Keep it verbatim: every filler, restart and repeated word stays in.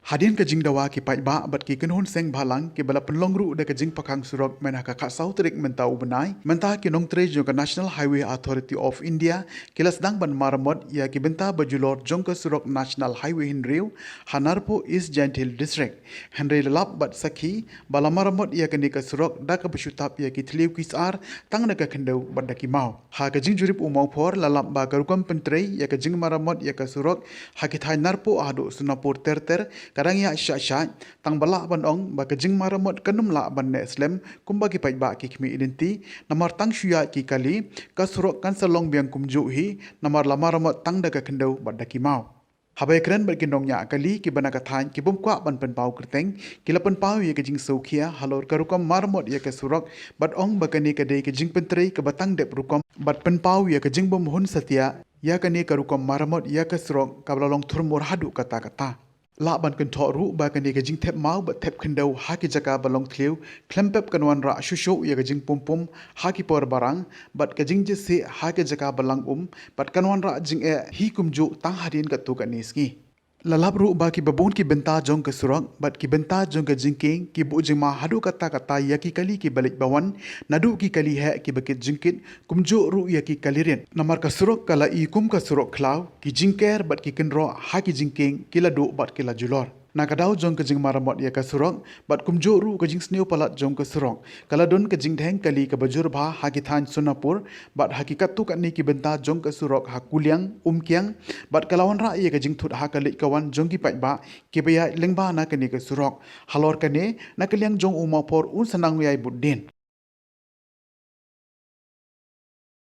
Hadien ka jingdawa ki paidbah bad ki kynhun seng bhalang kiba la pynlong ruh da ka jingpakang surok mynta ka khatsaw tarik mynta u bnai, mynta ki nongtrei jong ka National Highway Authority of India ki la sdang ban maramot ïa ki bynta ba julor jong ka surok National Highway hynriew ha Narpuh, East Jaintia Hills District. Hynrei la lap bad sakhi ba la maramot ïa kane ka surok da kaba shu tap ïa ki thliew ki sar tang da ka khyndew bad da ki maw. Ha ka jingjurip u Mawphor la lap ba ka rukom pyntrei ïa ka jingmaramot ïa ka surok ha ki thaiñ Narpuh haduh Sonapur ter ter ka dang ïaid shah shah, tang ba lah ban ong ba ka jingmaramot kan ym lah ban neh slem kumba ki paidbah ki khmih lynti, namar tang shu ïaid ki kali, ka surok kan sa long biang kumjuh hi, namar la maramot tang da ka khyndew bad da ki maw. Haba ïakren bad ki nongñiah kali kiba na ka thaiñ ki bym kwah ban pynpaw kyrteng, ki la pynpaw ïa ka jingsngewkhia halor ka rukom maramot ïa ka surok bad ong ba kane ka dei ka jingpyntrei kaba tang dep rukom bad pynpaw ïa ka jingbym hun satia ïa kane ka rukom maramot ïa ka surok kaba la long thurmur haduh katta katta. Lah ban kynthoh ruh ba kane ka jingthep maw bad thep khyndew ha ki jaka ba long thliew khlem pep kan wanrah shuh shuh ïa ka jingpum pum ha ki por barang bad ka jingjasieh ha ki jaka ba lang um bad kan wanrah jingeh hi kumjuh tang hadien katto katne sngi. La lap ruh ba kiba bun ki bynta jong ka surok bad ki bynta jong ka jingkieng ki buh jingma haduh katta katta ïa ki kali kiba leit ba wan, naduh ki kali heh kiba kit jingkit, kumjuh ruh ïa ki kali rit. Namar ka surok ka la i kum ka surok khlaw, ki jingker bad ki kynroh ha ki jingkieng ki la duh bad ki la julor. Na ka daw jong ka jingmaramot ïa ka surok bad kumjuh ruh ka jingsniew palat jong ka surok, ka la don ka jingdheng kali kaba jur bha ha ki thaiñ Sonapur bad ha ki katto katne ki bynta jong ka surok ha Kuliang, Umkiang, bad ka la wanrah ïa ka jingthut ha ka leit ka wan jong ki paidbah kiba ïaid lyngba na kane ka surok. Halor kane, na ka liang jong u Mawphor un sa nang ïai bud dien.